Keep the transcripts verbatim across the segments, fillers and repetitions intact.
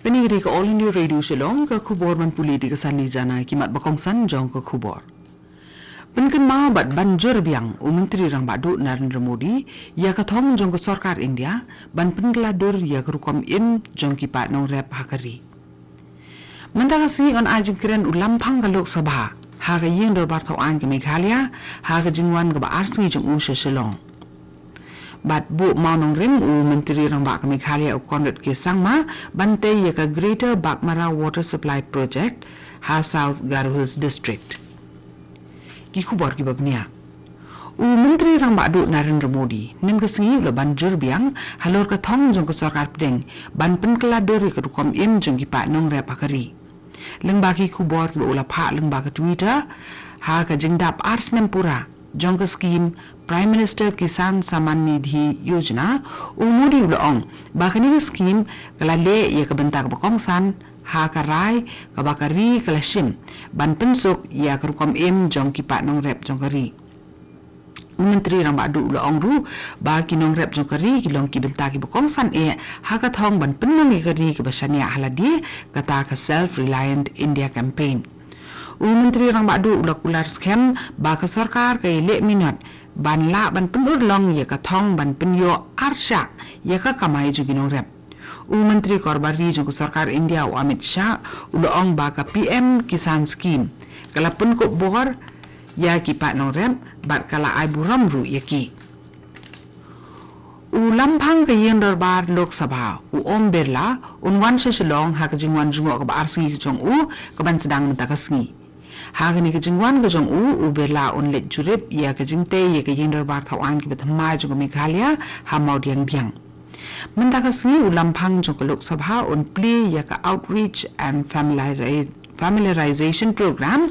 Kane ka dei ka All India Radio Shillong, ka khubor ban pule da ka Sanli Jana. Ki mat ba kongsan jong ka khubor. Pynkynmaw bad ban jur biang u Myntri Rangbah Duh Narendra Modi ïa ka thong jong ka sorkar India ban pynkylla dur ïa ka rukom im jong ki paid nongrep ha ka ri. Mynta ka sngi yn ai jingkren u lamphang ka Lok Sabha ha ka ïing dorbar thaw aiñ ka Meghalaya ha ka jingwan kaba ar sngi jong u sha Shillong. Bad buh mawnongrim u Myntri Rangbah ka Meghalaya u Conrad K Sangma ban tei ïa ka Greater Baghmara Water Supply Project ha South Garo Hills District. Ki khubor kiba bniah. U Myntri Rangbah Duh Narendra Modi hynnin ka sngi u la ban jur biang halor ka thong jong ka sorkar pdeng ban pynkylla dur ïa ka rukom im jong ki paid nongrep ha ka ri. Lyngba ki khubor kiba u la phah lyngba ka Twitter, ha ka jingdap ar snem pura jong ka skhim Prime Minister Kisan Samman Nidhi Yojana, u Modi u la ong ba kane ka skhim ka la leh ïa ka bynta kaba kongsan ha ka rai kaba ka ri ka la shim ban pynsuk ïa ka rukom im jong ki paid nongrep jong ka ri. U Myntri Rangbah Duh u la ong ruh ba ki nongrep jong ka ri ki long ki bynta kiba kongsan eh ha ka thong ban pynlong ïa ka ri kaba shaniah ha lade, kata ka Self Reliant India Campaign. U Myntri Rangbah Duh u la kular skhem ba ka sorkar ka ïaleh minot ban lah ban pynurlong ïa ka thong ban pynïoh arshah ïa ka kamai jong ki nongrep. U Myntri Korbar Ri jong ka sorkar India u Amit Shah u la ong ba ka P M Kisan Scheme ka la pynkup bor ïa ki paid nongrep bad ka la ai burom ruh ïa ki. U lamphang ka ïing dorbar Lok Sabha u Om Birla un wan sha Shillong ha ka jingwan jngoh kaba ar sngi ka jong u kaban sdang mynta ka sngi. Ha kane ka jingwan ka jong u, u Birla un leit jurip ïa ka jingtei ïa ka ïing dorbar thaw aiñ kaba thymmai jong ka Meghalaya ha Mawdiangdiang. Mynta ka sngi u lamphang jong ka Lok Sabha un plie ïa ka Outreach and Familiari- Familiarization Program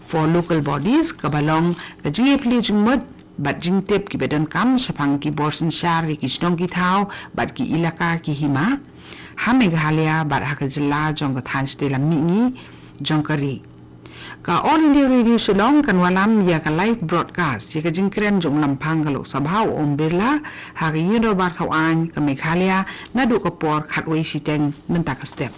for Local Bodies kaba long ka jingïaplie jingmut bad jingtip kiba donkam shaphang ki bor synshar ïa ki shnong ki thaw bad ki ilaka ki hima ha Meghalaya bad ha ka jylla jong ka thaiñ shatei lam mihngi jong ka ri. Ka All India Radio Shillong kan wallam ïa ka live broadcast ïa ka jingkren jong u lamphang ka Lok Sabha u Om Birla ha ka ïing dorbar thaw aiñ ka Meghalaya naduh ka por khatwei shiteng mynta ka step.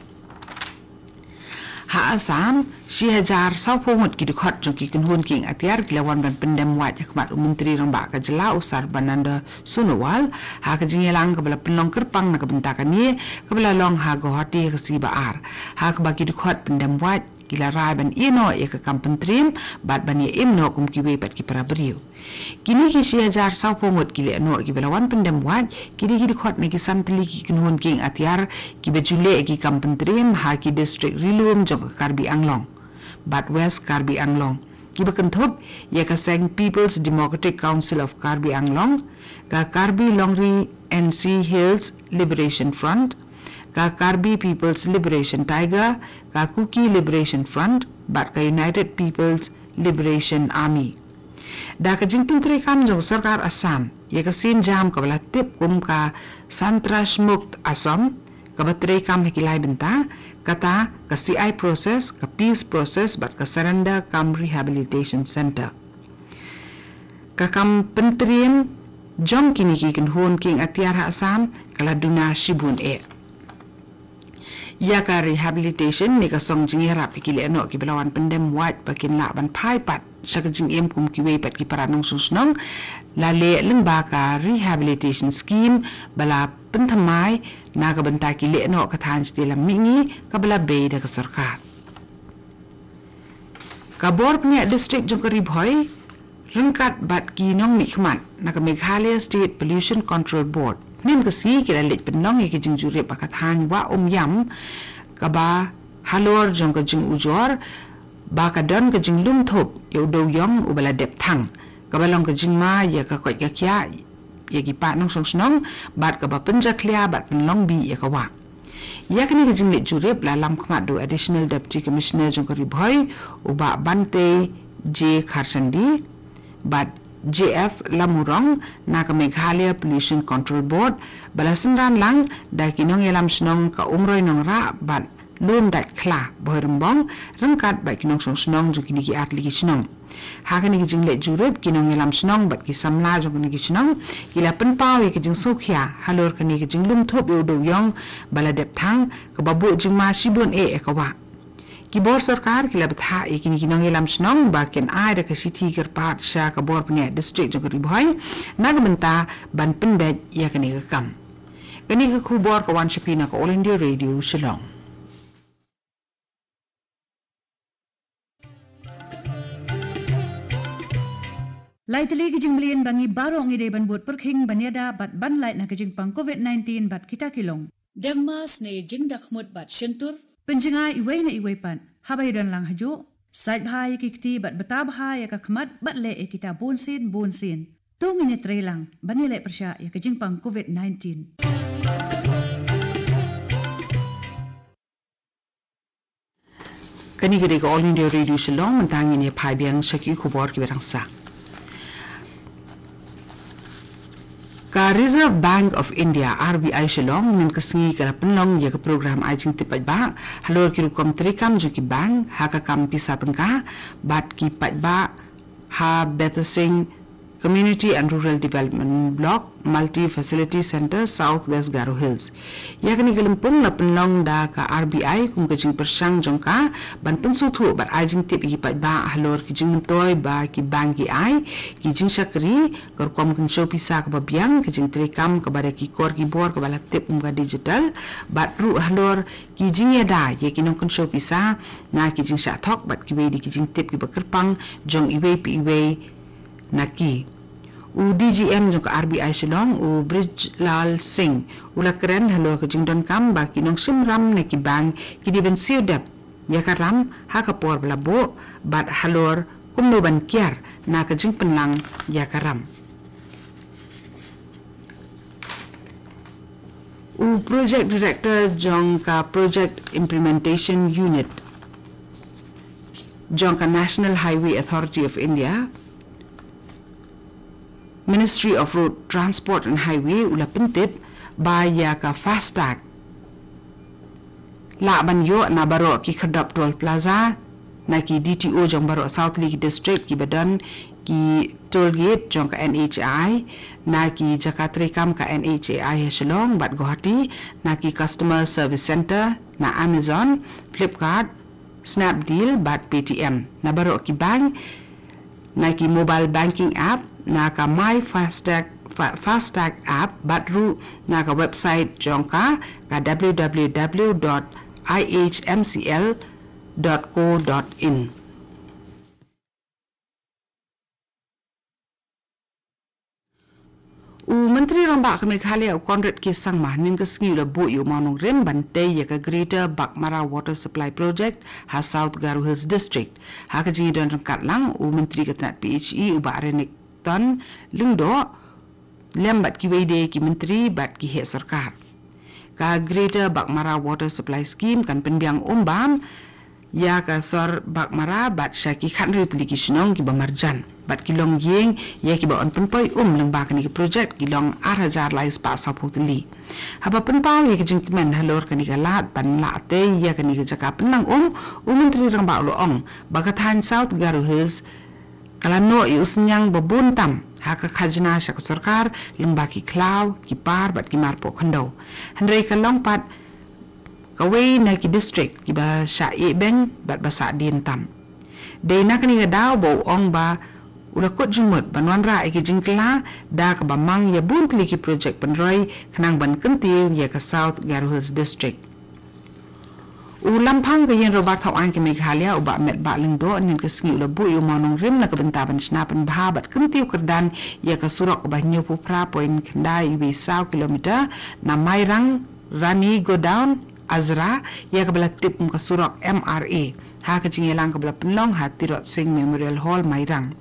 Ha Assam, shi hajar sawphew ngut ki dkhot jong ki kynhun kieng atiar ki la wan ban pyndem wait ha khmat u Myntri Rangbah ka jylla u Sarbananda Sonowal ha ka jingïalang kaba la pynlong kyrpang na ka bynta kane kaba la long ha Guwahati ha ka sngi ba ar. Ha kaba ki dkhot pyndem wait ki la rai ban ïehnoh ïa ka kam pyntriem bad ban ïa im noh kum kiwei pat ki para briew. Kine ki shi hajar sawphew ngut ki lehnoh kiba la wan pyndem wait ki dei ki dkhot na ki san tylli ki kynhun kieng atiar kiba ju leh ïa ki kam pyntriem ha ki distrik rilum jong ka Karbi Anglong bad West Karbi Anglong, kiba kynthup ïa ka seng People's Democratic Council of Karbi Anglong, ka Karbi Longri N C Hills Liberation Front, ka Karbi People's Liberation Tiger, ka Kuki Liberation Front bad ka United People's Liberation Army. Da ka jingpyntreikam jong ka sorkar Assam ïa ka sienjam kaba la tip kum ka Santras Mukt Assam, kaba treikam ha ki lai bynta, kata ka C I process, ka peace process bad ka surrender cum rehabilitation centre. Ka kam pyntriem jong kine ki kynhun kieng atiar ha Assam ka la duna shibun eh. Ïa ka rehabilitation ne ka song jingïarap ïa ki lehnoh kiba la wan pyndem wait ba kin lah ban phai pat sha ka jingim kum kiwei pat ki para nongshong shnong la leh lyngba ka rehabilitation scheme ba la pynthymmai na ka bynta ki lehnoh ka thaiñ shatei lam mihngi kaba la bei da ka sorkar. Ka bor bniah distrik jong ka Ri Bhoi ryngkat bad ki nongmihkhmat na ka Meghalaya State Pollution Control Board hynnin ka sngi ki la leit pynlong ïa ka jingjurip ha ka thaiñ Wah Umïam kaba halor jong ka jingujor ba ka don ka jinglum thup ïa u dewïong uba la dep thang, kaba long ka jingma ïa ka koit ka khiah ïa ki paid nongshong shnong bad kaba pynjakhlia bad pynlong bih ïa ka wah. Ïa kane ka jingleit jurip la lam khmat da u Additional Deputy Commissioner jong ka Ri Bhoi u Bah Bantei J Kharchandi bad J F Lamurong na ka Meghalaya Pollution Control Board, ba la synran lang da ki nongïalam shnong ka Umroi Nongrah bad Lum Dait Khla, Bhoirymbong, ryngkat bad ki nongshong shnong jong kine ki artylli ki shnong. Ha kane ka jingleit jurip, ki nongïalam shnong bad ki samla jong kine ki shnong ki la pynpaw ïa ka jingsngewkhia halor kane ka jinglum thup ïa u dewïong ba la dep thang, kaba buh jingma shibun eh ïa ka wah. Ki bor sorkar ki la bthah ïa kine ki nongïalam shnong ba kin ai da ka shithi kyrpad sha ka bor pynïaid district jong ka Ri Bhoi na ka bynta ban pyndait ïa kane ka kam. Kane ka khubor ka wan sha phi na ka All India Radio Shillong. Lai tylli ki jingmlien ba ngi baroh ngi dei ban bud pyrkhing ban ïada bad ban lait na ka jingpang covid nineteen bad kita ki long: dem mask ne jingdakhmut bad shyntur, pynjngai iwei na iwei pat haba ïadon lang hajuh, sait bha ïa ki kti bad bta bha ïa ka khmat bad leh ïa kita bunsien bunsien. To ngin ïatrei lang ban ïaleh pyrshah ïa ka jingpang covid nineteen. Kane ka dei ka All India Radio Shillong, mynta ngin ïa phai biang sha ki khubor kiba dang sah. Ka Reserve Bank of India, R B I Shillong, mynne ka sngi ka la pynlong ïa ka program ai jingtip paidbah halor ki rukom treikam jong ki bank ha ka kam pisa tyngka bad ki paidbah ha Betasing Community and Rural Development Block, Multi Facility Centre, South West Garo Hills. Ïa kane ka lympung la pynlong da ka R B I kum ka jingpyrshang jong ka ban pynsngewthuh bad ai jingtip ïa ki paidbah halor ki jingmyntoi ba ki bank ki ai, ki jingshakri, ka rukom kynshew pisa kaba biang, ka jingtreikam kaba da ki kor ki bor kaba la tip kum ka digital, bad ruh halor ki jingïada ïa ki nongkynshew pisa na ki jingshah thok bad kiwei de ki jingtip kiba kyrpang jong iwei pa iwei na ki. U D G M jong ka R B I Shillong, u Brijlal Singh, u la kren halor ka jingdonkam ba ki nongshim ram na ki bank ki dei ban siew dep ïa ka ram ha ka por ba la buh bad halor kumno ban kiar na ka jingpynlang ïa ka ram. U Project Director jong ka Project Implementation Unit jong ka National Highway Authority of India, Ministry of Road Transport and Highway, u la pyntip ba ïa ka FASTag lah ban ïoh na baroh ki khyrdop toll plaza, na ki D T O jong baroh saw tylli ki district kiba don ki toll gate jong ka N H A I, na ki jaka treikam ka N H A I ha Shillong bad Guwahati, na ki customer service centre, na Amazon, Flipkart, Snapdeal bad Paytm, na baroh ki bank, na ki mobile banking app, na ka My FASTag, Fa-, FASTag app, bad ruh na ka website jong ka, ka W W W dot I H M C L dot co dot in. U Myntri Rangbah ka Meghalaya, u Conrad K Sangma, mynne ka sngi u la buh ïa u mawnongrim ban tei ïa ka Greater Baghmara Water Supply Project ha South Garo Hills District. Ha ka jingïadon ryngkat lang, u Myntri ka tnat P H E, u Bah Renikton Lyngdoh, lem bad kiwei de ki myntri bad ki heh sorkar. Ka Greater Baghmara Water Supply Scheme kan pynbiang um bam ïa ka sor Baghmara bad sha ki khathynriew tylli ki shnong kiba marjan bad ki longïing ïa kiba yn pynpoi um lyngba kane ka project ki long ar hajar lai spah sawphew tylli. Haba pynpaw ïa ka jingkmen halor kane ka lad ban lah tei ïa kane ka jaka pynlang um, u Myntri Rangbah u la ong ba ka thaiñ South Garo Hills ka la noh ïa u synñiang ba bun tam ha ka khajna sha ka sorkar lyngba ki khlaw, ki par bad ki marpoh khyndew. Hynrei ka long pat kawei na ki district kiba shah ïehbeiñ bad ba sahdien tam. Dei na kane ka daw ba u ong ba u la kut jingmut ban wanrah ïa ki jingkylla da kaba mang ïa bun tylli ki project pynroi khnang ban kyntiew ïa ka South Garo Hills District. U Lamphang ka Ïing Dorbar Thawaiñ ka Meghalaya, u Bah Metbah Lyngdoh, mynne ka sngi u la buh ïa u mawnongrim na ka bynta ban shna pynbha bad kyntiew kyrdan ïa ka surok kaba hynñiewphew phra point khyndai wei saw kilometer na Mairang, Rani Godown, Azra, ïa kaba la tip kum ka surok M R A, ha ka jingïalang kaba la pynlong ha Tirot Sing Memorial Hall, Mairang.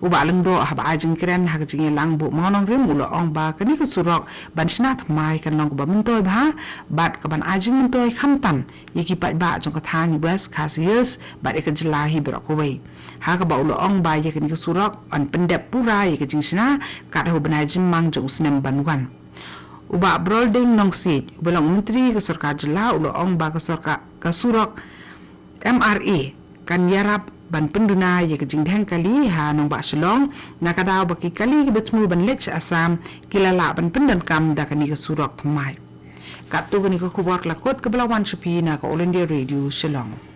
U Bah Lyngdoh haba ai jingkren ha ka jingïalang buh mawnongrim u la ong ba kane ka surok ban shna thymmai kan long kaba myntoi bha bad kaban ai jingmyntoi khamtam ïa ki paidbah jong ka thaiñ West Khasi Hills bad ïa ka jylla hi baroh kawei. Ha kaba u la ong ba ïa kane ka surok yn pyndep pura ïa ka jingshna kat ha u bnai Jymmang jong u snem ban wan. U Bah Brolding Nongsiej, uba long u Myntri ka Sorkar Jylla, u la ong ba ka sorkar, ka surok M R A kan ïarap ban pynduna ïa ka jingdheng kali ha nongbah Shillong, na ka daw ba ki kali kiba thmu ban leit sha Assam ki la lah ban pyndonkam da kane ka surok thymmai. Katto katne ka khubor ka la kut kaba la wan sha phi na ka All India Radio Shillong.